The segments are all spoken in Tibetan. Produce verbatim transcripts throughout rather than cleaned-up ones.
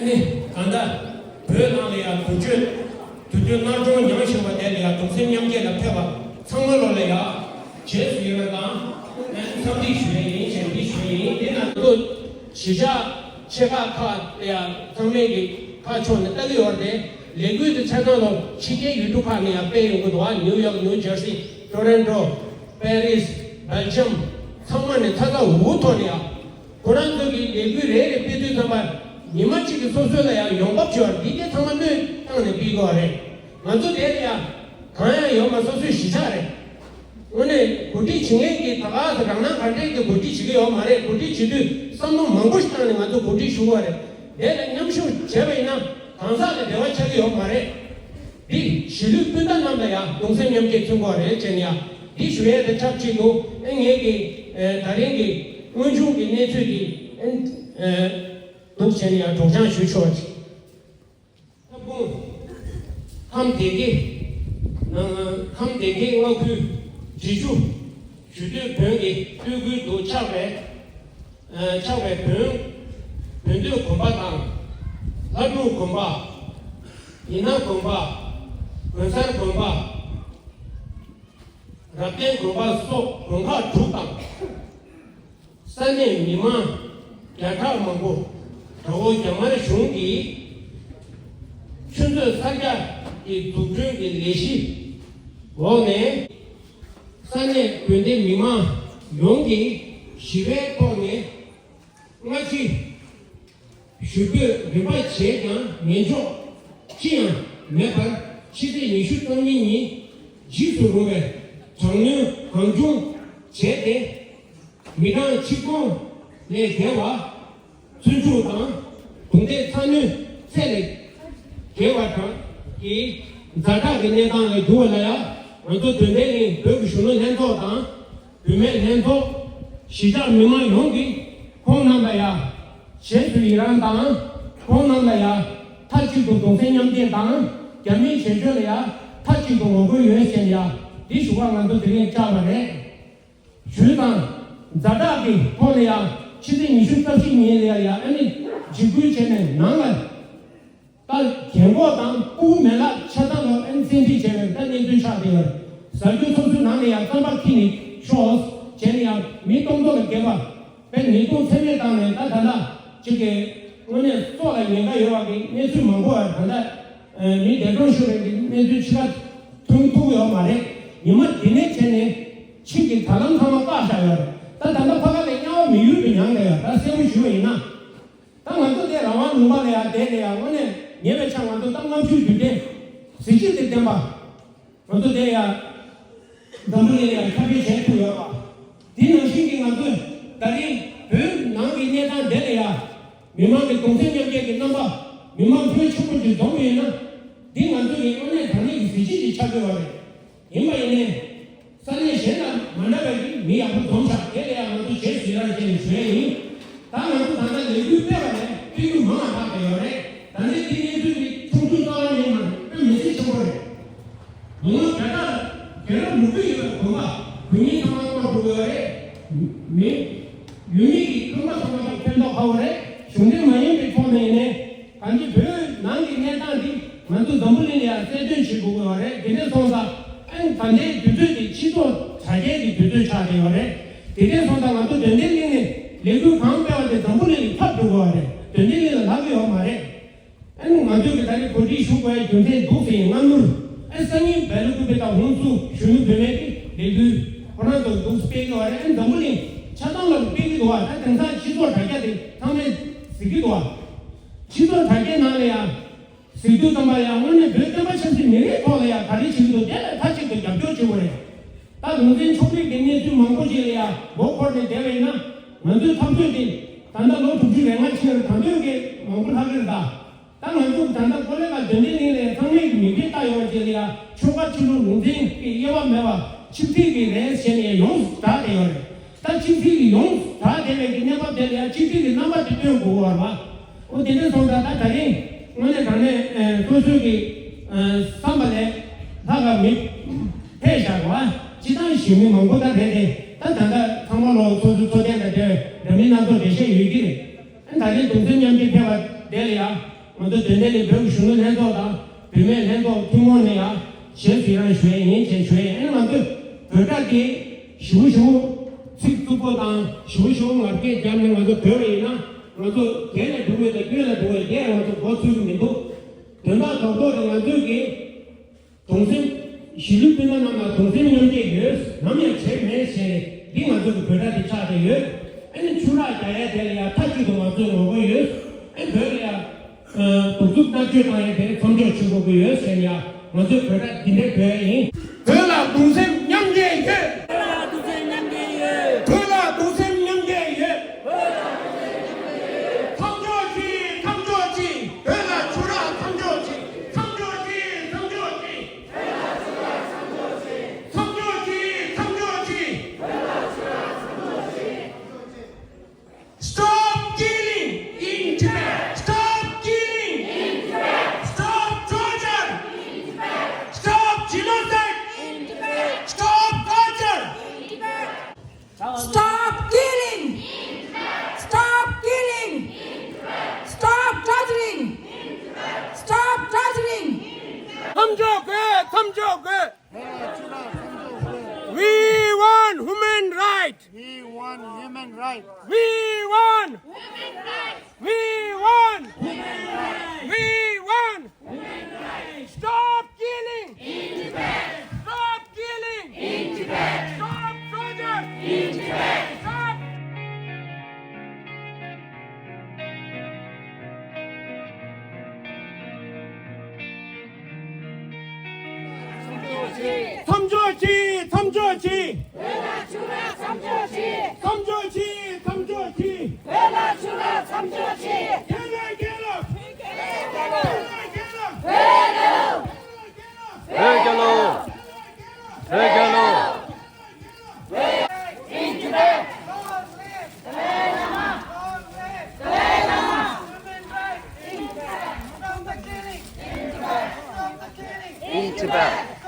ནི་གང་ལྟར་བོད་ནང་ལ་ཡང་དུས་ཚོད་དུས་ཚོད་གནར་གཅོང་མྱངས་བཞིན་པ་དེ་ལ་ཡང་གདུང་སེམས་མཉམ་སྐྱེད་ལ་ཕེབས་པ་ཚང་མ་ལོ་ལ་ཡང་རྗེས་སུ་ཡི་རང་དང་འཚམས་འདྲི་ཞུ་ཡས་ཡིན་ཞེས་འདི་ཞུ་ཡས་ཡིན། དེ་ན་ལོ་གཞིས་ཆགས་ཆེ་ཁག་ཁག་ལ་ཡང་ཚང་མས་ཀྱི་ཁ་ཕྱོགས་ནས་ལྟ་གི་ཡོད་རེད། ལས་འགུལ་དེ་ཆ་ཚང་ལོ་ཕྱི་རྒྱལ་ཡུལ་གྲུ་ཁག་ནས་ཡང་སྤེལ་ཡོང་གི་འདུག་ཨ་ནིའུ་ཡོག་ནིའུ་ཇར་སི་ཊོ་རོན་ཊོ་པེ་རིས་སྦེལ་ཇམ་ཚང་མ་ནས་ཚ་ཚ་འུར་འུར་ཐོག་ནས་ཡང་། ཁོ་རང་ཚོ་གི་ལས་འགུལ་རེ་རེ་སྤེལ་དུས་ཙམ་པ་ཉི་མ་གཅིག་གི་སོ་སོ་ལ་ཡང་ཡོང་འབབ་བྱོས་པ་འདི་དེ་ཚང་མ་བློས་བཏང་ནས་སྤེལ་དགོས་པ་རེད། ང་ཚོ་དེ་ལ་ཡང་གང་ཡང་ཡོད་མ་སོ་སོའི་གཞིས་ཆགས་རེད། དངོས་གནས་གོ་སྒྲིག་བྱེད་མཁན་གྱི་ད་ག་ས་རང་སྣང་ག་འདྲས་ཀྱི་གོ་སྒྲིག་བྱེད་ཀྱི་ཡོད་མ་རེད། གོ་སྒྲིག་བྱེད་དུས་བསམ་བློ་མང་པོ་ཞིག་བཏང་ནས་ང་ཚོ་གོ་སྒྲིག་ཞུ་དགོས་པ་རེད། དེ་ལ་མཉམ་ཞུགས་བྱས་པ་ཡིན་ན་གང་ཟག་ལ་འབྲེལ་བ་ཆགས་ཀྱི་ཡོད་མ་རེད། འདི་གཞིས་ལུས་སྤུན་ཟླ་རྣམས་ལ་ཡང་གདུང་སེམས་མཉམ་སྐྱེད་མཚོན་དགོས་རེད་ཅེས་ཡང་འདི་ཞུ་ཡས་དེ་ཚབ་ཅིག་འདུག་ཨེ་ངེད་ཀྱི་ཨེ་ད་རིང་གི་དངོས་བྱུང་གི་གནས་ཚུལ་འདི་ཨེ་ཨེ་འདུག་བྱས་ནས་ཡང་སྒྲོག་སྦྱང་ཞུ་ཆོག་ཅིག་ཁམས་སྡེ་དགེ་ནང་ཁམས་སྡེ་དགེ་མངའ་ཁུལ་འབྲི་ཆུ་ཞུ་སྟོད་བོན་གྱི་སྟོད་ཁུལ་དུ་ཆགས་པའི་ཆགས་པའི་བོན་བོན་སྟོད་དགོན་པ་དང་། ལྷ་སྒྲུབ་དགོན་པ། ཡིན་ན་དགོན་པ། དགོན་གསར་དགོན་པ། རབ་བརྟན་དགོན་པ་སོགས་དགོན་ཁག་དྲུག་དང་། ས་གནས་མི་མང་བརྒྱ་ཕྲག་མང་པོ་དགྲ་བོ་རྒྱ་དམར་གཞུང་གིས་ཆུ་མཛོད་གསར་རྒྱག་གི་འཛུགས་སྐྲུན་གྱི་ལས་གཞི་འོག་ནས། ས་གནས་དགོན་སྡེ་མི་མང་ཡོངས་ཀྱིས་ཞི་བའི་ཐོག་ནས་སྔ་ཕྱི་ཞུ་འབོད་རིམ་པ་བྱས་ཀྱང་ཉན་འཇོག་ཅི་ཡང་མེད་པར་ཕྱི་ཚེས་ཉི་ཤུ་རྩ་གཉིས་ཉིན་འཇིགས་སུ་རུང་བའི་དྲག་གནོན་གང་བྱུང་བྱས་ཏེ། མི་གྲངས་ཆིག་སྟོང་ལས་བརྒལ་བ། ཚུན་ཆད་དང་གྲོང་སྡེ་ཚ་ནུས་ཚད་ལས་བརྒལ་བ་དང་གི་ཛ་དྲག་གི་གནས་སྟངས་ལ་གྱུར་བ་ལ་ཡང་ང་ཚོ་དོན་ལྡན་གླིང་བོད་ཀྱི་གཞོན་ནུ་ལྷན་ཚོགས་དང་བུད་མེད་ལྷན་ཚོགས། གཞིས་ཆགས་མི་མང་ཡོངས་ཀྱིས་ཁོང་རྣམས་ལ་ཡང་རྗེས་སུ་ཡི་རང་དང་། ཁོང་རྣམས་ལ་ཡང་མཐའ་གཅིག་ཏུ་གདུང་སེམས་མཉམ་སྐྱེད་དང་། རྒྱ་མིའི་བྱེད་སྤྱོད་ལ་ཡང་མཐའ་གཅིག་ཏུ་ངོ་རྒོལ་ཡོད་ཅེས་ཡང་འདི་ཞུ་བ་ང་ཚོ་དེ་རིང་བཅར་བ་རེད། ཞུས་དང་། ཛ་དྲག་གི་ཐོག་ནས་ཡང་ཕྱི་ཚེས་ཉི་ཤུ་རྩ་བཞི་ཉིན་ལ་ཡང་ཨ་ནི་འཇིགས་སྐུལ་བྱས་ནས་ནང་ལ་ད་རྒན་གོག་དང་སྤུ་གུ་མེད་ལ་ཆ་ཚང་ལ་ཨ་ནི་བཙན་ཁྲིད་བྱས་པའི་ད་གནས་ཚུལ་ཆགས་བསྡད་ཡོད་རེད། ཟ་རྒྱུ་འཐུང་རྒྱུ་ནང་ནས་ཡང་རྩམ་པ་ཁྱེར་ནས་ཤོག་བྱས་ནས་ཡང་མི་སྟོང་ཚོ་ལ་བརྒལ་བ། དཔེ་ཉེས་རྡུང་ཚད་མེད་བཏང་ནས་ད་ད་ལྟ་གཅིག་གི་དངོས་གནས་སྲོག་ལ་ཉེན་ཁ་ཡོད་པ་གི་གནས་ཚུལ་མང་པོ་ཡང་ད་ལྟ་མི་འདས་གྲོངས་ཤོར་བའི་གི་གནས་ཚུལ་ཕྱི་ཁ་ཐོན་ཐུབ་ཡོད་མ་རེད། ཉི་མ་འདི་ནས་བྱས་ནས་ཕྱིན་གྱི་དྲ་ལམ་ཚང་མ་བཀག་བཞག་ཡོད་རེད། ད་ད་ལྟ་ཕ་ག་ལ་དམྱལ་བ་མི་ཡུལ་དུ་མྱངས་བསྡད་ཡོད། ད་གསལ་པོ་ཞུ་བ་ཡིན་ན། ད་ང་ཚོ་དེ་རང་དབང་ལུང་པ་ལ་ཡང་བསྡད་ནས་ཡང་དངོས་གནས་ཉེ་བའི་ཆར་ང་ཚོ་ད་ལྔ་བཅུའི་དུས་དྲན་གཟི་བརྗིད་དེ་བསྟན་པ། ང་ཚོ་དེ་ཡང་འཛམ་བུ་གླིང་ལ་ཡང་ཁྱབ་སྤེལ་བྱེད་ཐུབ་ཡོད་པ། དེ་ནང་བཞིན་གྱི་ང་ཚོས་ད་རིང་བོད་ནང་གི་གནས་སྟངས་དེ་ལ་ཡང་མི་མང་གི་གདུང་སེམས་མཉམ་སྐྱེད་ཀྱི་རྣམ་པ། མི་མང་ཕོན་ཆེན་པོ་ཅིག་འཛོམས་ཡོད་ན། འདི་ང་ཚོ་གི་དངོས་གནས་དྲང་གནས་ཀྱི་གཟི་བརྗིད་ཅིག་ཆགས་ཀྱི་ཡོད་རེད། ཡིན་པ་ཡིན་ནའི། ས་གནས་གཞན་དང་མ་འདྲ་བའི་མི་ཡག་པོ་འཛོམས་ཤག་དེ་ལ་ཡང་ང་ཚོ་རྗེས་སུ་ཡི་རང་བྱས་ནས་ཞུ་ཡས་ཡིན། ད་ང་ཚོ་ད་ལྟ་ལས་འགུལ་སྤེལ་བ་ནས་སྤེལ་རྒྱུ་མང་བ་ལྷག་བསྡད་ཡོད་རེད། ད་ནས་འདི་གནས་ཚུལ་འདི་ཆུང་ཆུང་རྩ་བ་ཉིད་མ་དཔེ་མི་སྲིད་ཆེན་པོ་རེད། ལོ་ངོ་བརྒྱ་ཕྲག་བརྒྱ་ཕྲག་མུ་གུ་ཡོད་པའི་དགོན་པ་དགོན་རྙིང་ཚང་མ་གཏོར་འགྲོ་གི་ཡོད་རེད། མི་ཡུལ་མི་གི་ཁང་པ་ཚང་མ་ཕན་ཐོགས་ཁ་བོ་རེད། གཞུང་འབྲེལ་མ་ཡིན་པའི་ཐོག་ནས་ཡིན་ནའི། གང་ཅི་བོད་ནང་གི་གནས་སྟངས་འདི་ང་ཚོ་འཛམ་བུ་གླིང་ལ་ཡང་གསལ་སྟོན་བྱེད་དགོས་ཀྱི་ཡོད་རེད། དེ་འདྲ་སོང་ཙང་ཨ་ནི་ད་ལྟའི་དུས་ཚོད་འདི་སྤྱི་ཚོགས་དྲ་རྒྱའི་གི་དུས་ཚོད་ཆགས་བསྡད་ཡོད་རེད། དེ་འདྲ་སོང་ཙང་ང་ཚོ་དོན་ལྡན་གླིང་ནས་ལས་འགུལ་གང་སྤེལ་བ་དེ་འཛམ་བུ་གླིང་ལ་ཁྱབ་འགྲོ་གི་ཡོད་རེད། དོན་ལྡན་གླིང་ལ་ལྷག་གི་ཡོད་མ་རེད། ཨ་ནི་ང་ཚོས་གི་ད་རེས་གོ་སྒྲིག་ཞུ་དགོས་ཡ་རྒྱུ་མཚན་འདུག་ཟེར་ཡིན་སྔ་སྣུར་ཨ་སང་ཉིན་བལ་ལུ་ཀུ་པེ་དང་ཧུན་སུ་གཞོན་ནུ་བུད་མེད་ཀྱི་ལས་འགུལ་ཁོ་རང་ཚོ་འདུག་སྤེལ་གི་ཡོད་རེད། ཨ་ནི་འཛམ་བུ་གླིང་ཆ་ཚང་ལ་སྤེལ་གི་འདུག་བ། ད་དེང་སང་སྤྱི་ཚོགས་དྲ་རྒྱ་དེ་ཚང་མས་གཟིགས་ཀྱི་འདུག་བ། སྤྱི་ཚོགས་དྲ་རྒྱའི་ནང་ལ་ཡང་གཟིགས་དུས་ཙམ་པ་ཡང་དངོས་གནས་བོད་བསྟན་པ་ཆབ་སྲིད་མི་རིགས་ཐོག་ལ་ཡང་ག་རེ་བྱེད་ཀྱི་འདུག་དེ་ལ་མཐའ་གཅིག་ཏུ་རྒྱབ་སྐྱོར་བྱེད་དགོས་རེད། ད་ལུང་ཚན་ཕྱོགས་རིས་ཀྱི་གནས་ཚུལ་མང་པོ་ཞིག་ལ་ཡང་མགོ་འཁོར་ནས་བསྡད་པ་ཡིན་ན། ང་ཚོའི་འཐབ་རྩོད་དེ་ད་ལྟ་ལོ་དྲུག་ཅུ་རེ་ལྔ་ཕྱིན་ན་གང་འདོད་ཀྱི་མང་པོ་ལྷག་གི་རེད་ད། ད་ང་ཚོ་ད་ལྟ་ཀོ་ལེ་ག་དོན་ལྡན་གླིང་ལ་ཚང་མས་ཀྱི་མིག་དཔེ་ལྟ་ཡོང་བ་ཅིག་ལ་ཡང་ཆོལ་ཁ་ཆོས་ལུགས་ལུང་ཚན་གྱི་དབྱེ་བ་མེད་པ་ཆིག་སྒྲིལ་གྱི་རེད་ཟེར་ནས་ཡོངས་སུ་གྲགས་བསྡད་ཡོད་རེད། ད་ཆིག་སྒྲིལ་གྱི་ཡོངས་སུ་གྲགས་བསྡད་པའི་གི་གནས་བབ་དེ་ལ་ཡང་ཆིག་སྒྲིལ་གྱི་རྣམ་པ་དེ་སྟོན་དགོས་པ་རེད་པ། འོ་དེ་འདྲ་སོང་ཙང་ད་ད་རིང་དངོས་གནས་དྲང་གནས་སོ་སོའི་གི་བསམ་པ་ལས་ལྷག་ག་མི་ཕེབས་བཞག་པ་སྤྱི་བཏང་ཞུ་མི་མང་པོ་ད་རེད་དེ། ད་ད་ལྟ་ཚང་མ་ལོ་སོ་སོའི་འཚོ་རྟེན་དང་འབྲེལ་བའི་འདྲ་མིན་སྣ་ཚོགས་འགྲེལ་བཤད་ཡོད་ཀྱི་རེད། ད་རེས་གདུང་སེམས་མཉམ་སྐྱེད་ཕེབས་པ་དེ་ལ་ཡང་ང་ཚོ་དོན་ལྡན་གླིང་བོད་ཀྱི་གཞོན་ནུ་ལྷན་ཚོགས་དང་བུད་མེད་ལྷན་ཚོགས་ཐུན་མོང་ནས་ཡང་རྗེས་སུ་ཡི་རང་ཞུ་ཡས་ཡིན་ཅེས་ཞུ་ཡས་ཡིན། ང་ཚོས་བོད་སྒྲ་དེ་ཞིབ་ཞིབ་ཚིག་རྩུབ་པོ་དང་ཞིབ་ཞིབ་ངར་སྐད་བརྒྱབ་ནས་ང་ཚོ་བོད་པ་ཡིན་ན་ང་ཚོ་རྒྱན་ལ་འགྲོ་དགོས་དང་སྐྱོན་ལ་འགྲོ་དགོས་དེ་ང་ཚོ་མགོ་ཚོད་ཀྱི་མི་འདུག་དོན་དག་རྡོག་རྡོག་དེ་ང་ཚོས་ཀྱིས། གདུང་སེམས། གཞིས་ལུས་སྤུན་ཟླ་རྣམས་ལ་གདུང་སེམས་མཉམ་སྐྱེད་ཡོད། ནམ་ཡང་བྲལ་མེད་ཞེས་འདི་ང་ཚོ་གི་བོད་སྒྲ་དེ་ཆགས་བསྡད་ཡོད། ཨ་ནི་ཆུ་རགས་རྒྱག་ཡ་དེ་ལ་ཡང་མཐའ་གཅིག་ཏུ་ང་ཚོས་ངོ་རྒོལ་ཡོད། ཨ་ནི་བོད་ལ་ཡང་གདུག་རྩུབ་མནར་གཅོད་བཏང་ཡ་དེ་མཚམས་འཇོག་བྱེད་དགོས་ཀྱི་ཡོད་ཟེར་ནས་ཡང་ང་ཚོས་བོད་སྒྲ་འདི་འདྲའི་བོད་ཡིན། བོད་ལ་གདུང་སེམས་མཉམ་སྐྱེད་ཡོད། བོད་ལ་གདུང་སེམས་མཉམ་སྐྱེད་ཡོད། བོད་ལ་གདུང་སེམས་མཉམ་སྐྱེད་ཡོད། མཚམས་འཇོག་གྱིས་མཚམས་འཇོག་གྱིས། བོད་ལ་ཆུ་རགས་མཚམས་འཇོག་གྱིས། མཚམས་འཇོག་གྱིས་མཚམས་འཇོག་གྱིས། Stop killing in Tibet! Stop killing in Tibet! Stop torture in Tibet! Stop genocide in Tibet! Stop torture in Tibet! Stop killing! Stop killing! Stop torturing! Stop torturing! མཚམས་འཇོག་དགོས། མཚམས་འཇོག་དགོས། We want human right. We want human right. We want. We want. We want. Stop killing. Stop killing. Stop torture. Stop. མཚམས་འཇོག་གྱིས། མཚམས་འཇོག་གྱིས། བོད་ལ་ཆུ་རགས་མཚམས་འཇོག་གྱིས། མཚམས་འཇོག་གྱིས། མཚམས་འཇོག་གྱིས། བོད་ལ་ཆུ་རགས་མཚམས་འཇོག་གྱིས། བོད་ལ་རྒྱལ་ལོ། བོད་ལ་རྒྱལ་ལོ། བོད་ལ་རྒྱལ་ལོ། བོད་རྒྱལ་ལོ། བོད་རྒྱལ་ལོ། In Tibet.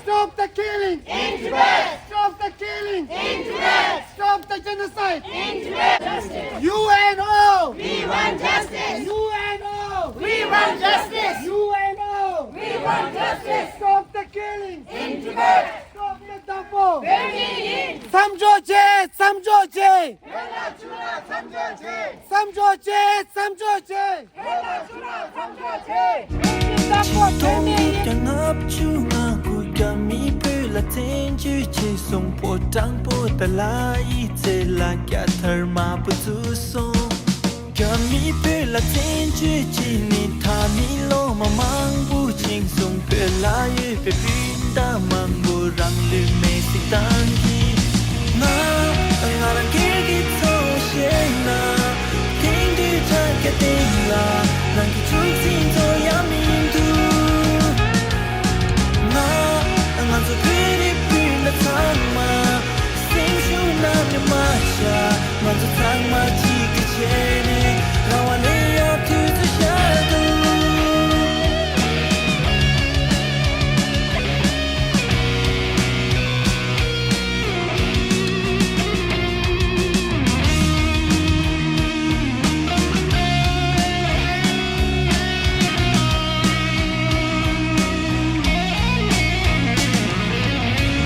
Stop the killing! In Tibet! Stop the killing! In Tibet! Stop the genocide! In Tibet! U N O! We want justice! U N O! We want justice! U N O! We want justice! Stop the killing! In Tibet! Stop the dumbo! མཚམས་འཇོག་བྱེད། མཚམས་འཇོག་བྱེད། བོད་ལ་ཆུ་རགས་མཚམས་འཇོག་བྱེད། མཚམས་འཇོག་བྱེད། མཚམས་འཇོག་བྱེད། བོད་ལ་ཆུ་རགས་མཚམས་འཇོག་བྱེད། སྟོང་ཉིས་བརྒྱ་ལྔ་བཅུ་ང་དགུ་རྒྱ་མིས་བོད་ལ་བཙན་བྱོལ་བྱས་སོང་། ཕོ་བྲང་པོ་ཏ་ལ་ཡི་རྩེ་ལ་རྒྱ་དར་དམར་པོ་བཙུགས་སོང་། རྒྱ་མིས་བོད་ལ་བཙན་བྱོལ་བྱས་ནས་ད་ནི་ལོ་མ་མང་པོ་ཕྱིན་སོང་། བོད་ལ་ཡོད་པའི་སྤུན་ཟླ་མང་པོ་རང་ལུས་མེར་སྲེག་བཏང་གི། ང་ང་རང་སྒེར་གྱི་འཚོ་བ་བཤད་ན། དེང་དུས་དྲ་རྒྱ་སྟེང་ལ་རང་གི་འཁྲུག་འཛིང་ཚོ་ཡང་མི་འདུག་ང་ང་ཚོ་བོད་རིགས་སྤུན་ཟླ་ཚང་མ། སེམས་ཤུགས་ནམ་ཡང་མ་ཆག་ང་ཚོ་ཚང་མ་གཅིག་གི་བྱས་ནས་རང་དབང་ལེན་ཡག་དུས་ཚོད་ཤར་འདུག་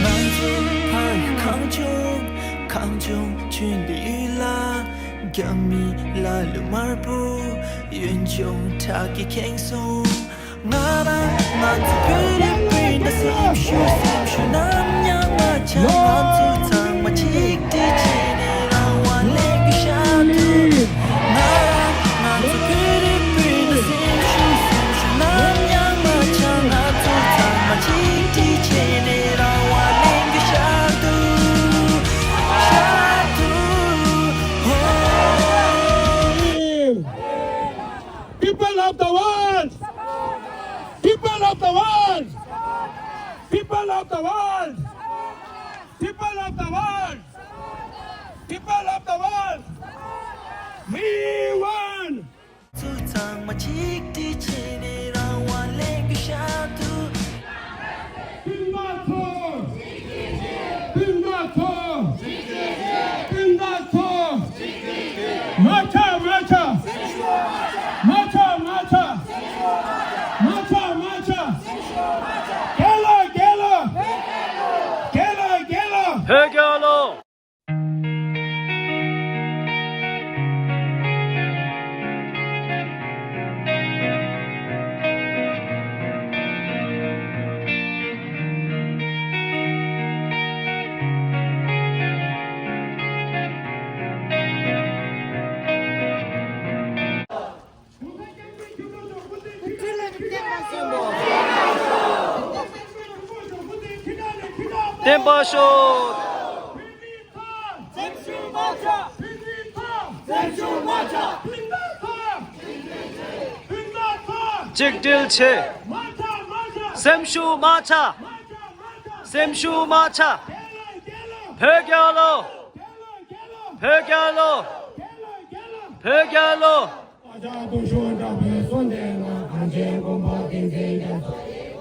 ང་ཚོ་ཕ་ཡུལ་གངས་ལྗོངས། གངས་ལྗོངས་ཆུ་འདི་ཡུལ་ལ། རྒྱ་མི་ལ་ལུ་དམར་པོ་གཡོན་ལྗོངས་ཁྲག་གིས་ཁེངས་སོང་། ང་རང་ང་ཚོ་བོད་རིགས་སྤུན་ཟླ་སེམས་ཤུགས་སེམས་ཤུགས་ནམ་ཡང་མ་ཆག་ང་ཚོ་ཚང་མ་ཆིག་སྒྲིལ་བྱས་ནས་རང་དབང་ལེན་རྒྱུ་ཤར་འདུག་ང་རང་ང་ཚོ་བོད་རིགས་སྤུན་ཟླ་སེམས་ཤུགས་སེམས་ཤུགས་ནམ་ཡང་མ་ཆག་ང་ཚོ་ཚང་མ་ཆིག་སྒྲིལ་བྱས་ནས་རང་དབང་ལེན་རྒྱུ་ཤར་འདུག་ཤར་འདུག་ཧོ། of the world! People of the world! People of the world! People of the world! People of the world! We want! ཚང་མ་གཅིག་སྒྲིལ་བྱས་ནས་རང་དབང་ལེན་རྒྱུ་ཤ་ཐུབ། སྤུན་ཟླ་ཚོ། སྤུན་ཟླ་ཚོ། སྤུན་ཟླ་ཚོ། མ་ཆག་མ་ཆག་མ་ཆག་མ་ཆག་མ་ཆག་མ་ཆག་རྒྱལ་ལོ། རྒྱལ་ལོ། རྒྱལ་ལོ། རྒྱལ་ལོ། བོད་རྒྱལ་ལོ། བརྟན་པར་ཤོག་གཅིག་སྒྲིལ་བྱེད། སེམས་ཤུགས་མ་ཆག་སེམས་ཤུགས་མ་ཆག་བོད་རྒྱལ་ལོ། བོད་རྒྱལ་ལོ། བོད་རྒྱལ་ལོ། ཨ་ཅག་སྟོང་ཤོག་དྲག་པོའི་གསོལ་འདེབས་ལ། གངས་ཅན་ཀུན་སྤངས་བསྟན་འཛིན་རྒྱ་མཚོ།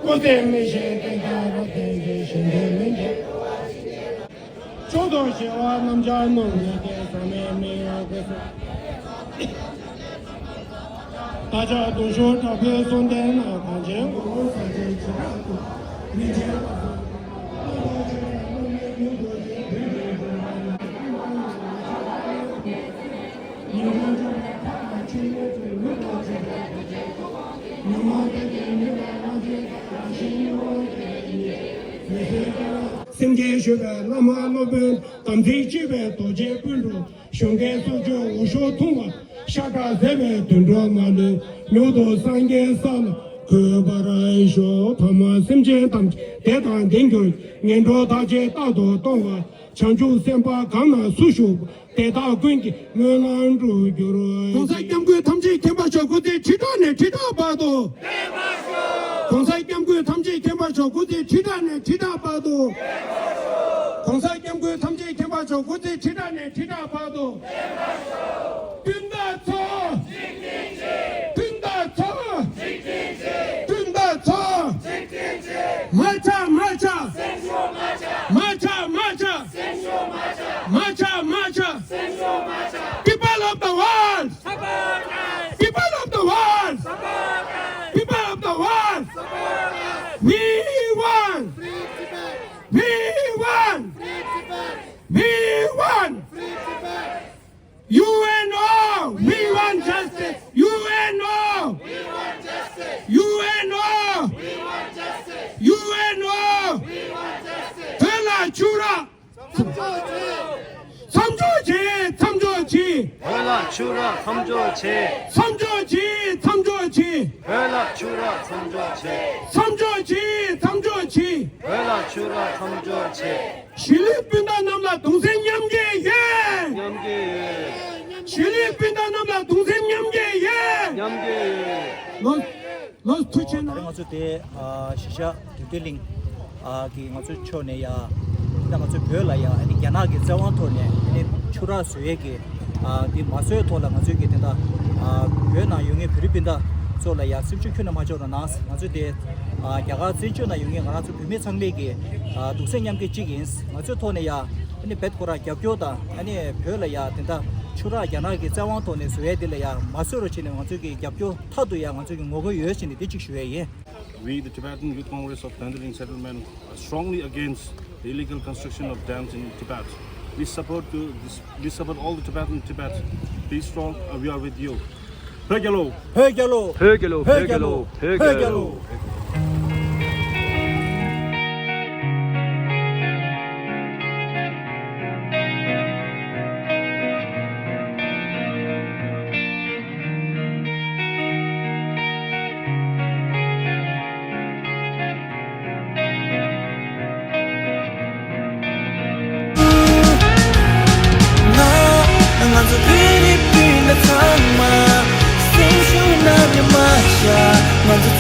སྐུ་ཚེ་མི་ཤིགས་བསྟན་འཆང་རབ་བརྟན་ཅིང་། ཞིང་དུ་མི་འགྱུར་འགྲོ་བ་ཞིག་གནས་ལ། མཆོག་ཏུ་གཞོལ་བ་རྣམས་ཀྱང་ནོར་ཉིད་དེ། ཟག་མེད་མི་ཡི་གེ་སར། ཨ་ཅག་སྟོང་ཤོག་དྲག་པོའི་གསོལ་འདེབས་ལ། གངས་ཅན་ཀུན་སྤངས་ས་ཆེན་ཇི་ལྟར་སྟོང་། མི་མཇལ་བ་སོགས་སེམས་བསྐྱེད་ཞུ་བའི་བླ་མ་སློབ་དཔོན། དམ་ཚིག་ཆོས་པའི་རྡོ་རྗེ་སྤུན་གྲོགས། གཞོན་སྐྱེས་སྲོག་གཅོད་འུ་ཤོ་འཐུང་བ། ཤ་ཁྲག་ཟད་པའི་དུད་འགྲོ་མ་ལུས། མྱུར་དུ་སངས་རྒྱས་ས་ལ་འགོད་པར་ཤོག་ཐ་མ་སེམས་ཅན་ཐམས་ཅད་བདེ་དང་ལྡན་གྱུར། ངན་འགྲོ་བདག་ཅག་རྟག་ཏུ་སྟོང་བ། བྱང་ཆུབ་སེམས་དཔའ་གང་ན་སུ་བཞུགས། དེ་དག་ཀུན་གྱི་སྨོན་ལམ་འགྲུབ་གྱུར། གོང་ས་སྐྱབས་མགོན་ཐམས་ཅད་མཁྱེན་པ་མཆོག་སྐུ་ཚེ་ཁྲི་ཕྲག་ནས་ཁྲི་ཕྲག་བར་དུ། གོང་ས་སྐྱབས་མགོན་ཐམས་ཅད་མཁྱེན་པ་མཆོག་སྐུ་ཚེ་ཁྲི་ཕྲག་ནས་ཁྲི་ཕྲག་བར་དུ། གོང་ས་སྐྱབས་མགོན་ཐམས་ཅད་མཁྱེན་པ་མཆོག་སྐུ་ཚེ་ཁྲི་ཕྲག་ནས་ཁྲི་ཕྲག་བར་དུ། སྤུན་ཟླ་ཚོ། སྤུན་ཟླ་ཚོ། སྤུན་ཟླ་ཚོ། མ་ཆག་མ་ཆག་མ་ཆག་མ་ཆག་མ་ཆག་མ་ཆག་མ་ཆག People of the world! People of the world! People of the world! We want! We want! We want! U N O! We want justice! U N O! We want justice! U N O! We want justice! U N O! We want justice! བོད་ལ་ཆུ་རགས། མཚམས་འཇོག་བྱེད། མཚམས་འཇོག་བྱེད། བོད་ལ་ཆུ་རགས་མཚམས་འཇོག་བྱེད། མཚམས་འཇོག་བྱེད། མཚམས་འཇོག་བྱེད། བོད་ལ་ཆུ་རགས་མཚམས་འཇོག་བྱེད། མཚམས་འཇོག་བྱེད། མཚམས་འཇོག་བྱེད། བོད་ལ་ཆུ་རགས་མཚམས་འཇོག་བྱེད། གཞིས་ལུས་སྤུན་ཟླ་རྣམས་ལ་གདུང་སེམས་མཉམ་སྐྱེད་ཡོད། མཉམ་སྐྱེད་ཡོད། གཞིས་ལུས་སྤུན་ཟླ་རྣམས་ལ་གདུང་སེམས་མཉམ་སྐྱེད་ཡོད། མཉམ་སྐྱེད་ཡོད། ལོ། ལོ་ཐུགས་ཆེ་གནང་། ད་རེས་ང་ཚོ་དེ་ཨ་གཞིས་ཆགས་འབྲུག་སྒྲ་གླིང་ཨ་གི་ང་ཚོའི་ཕྱོགས་ནས་ཡ། ད་ང་ཚོའི་བོད་ལ་ཡ་ཨ་ནི་རྒྱ་ནག་གི་བཙན་དབང་ཐོག་ནས་ཨ་ནི་ཆུ་རགས་བཟོ་ཡས་ཀྱི་ཨ་དེ་མ་བཟོས་ཐོག་ལ་ང་ཚོའི་གི་དེ་འདྲ་ཨ་བོད་ནང་ཡོད་མཁན་བོད་རིགས་སྤུན་ཟླ་ཚོ་ལ་ཡ་སེམས་ཤུགས་ཁྱོན་ནས་མ་ཆག་རོགས་གནང་། ང་ཚོ་དེ་ཨ་རྒྱ་གར་བཙན་བྱོལ་ནང་ཡོད་མཁན་ང་རང་ཚོ་བོད་མི་ཚང་མའི་གི་ཨ་གདུང་སེམས་མཉམ་སྐྱེད་གཅིག་ཡིན། ང་ཚོའི་ཐོག་ནས་ཡ་ཨ་ནི་བེད་ཁོ་རང་རྒྱབ་སྐྱོར་དང་ཨ་ནི་བོད་ལ་ཡ་དེ་འདྲ་ཆུ་རགས་རྒྱ་ནག་གི་བཙན་དབང་ཐོག་ནས་བཟོ་ཡས་དེ་ལ་ཡ་མ་བཟོ་རོགས་བྱས་ནས་ང་ཚོའི་གི་རྒྱབ་སྐྱོར་མཐའ་དུ་ཡང་ང་ཚོས་ཀྱི་ངོ་རྒོལ་ཡོད་ཟེར་ནས་འདི་གཅིག་ཞུ་ཡས་ཡིན། We, the Tibetan Youth Congress of Tendaling Settlement, are strongly against the illegal construction of dams in Tibet. We support to this, we support all the Tibetans in Tibet. Be strong, and we are with you. བོད་རྒྱལ་ལོ། བོད་རྒྱལ་ལོ། བོད་རྒྱལ་ལོ། བོད་རྒྱལ་ལོ། བོད་རྒྱལ་ལོ། ང་ཚོ་བོད་རིགས་སྤུན་ཟླ་ཚང་མ། སེམས་ཤུགས་ནམ་ཡང་མ་ ང་ཚོ་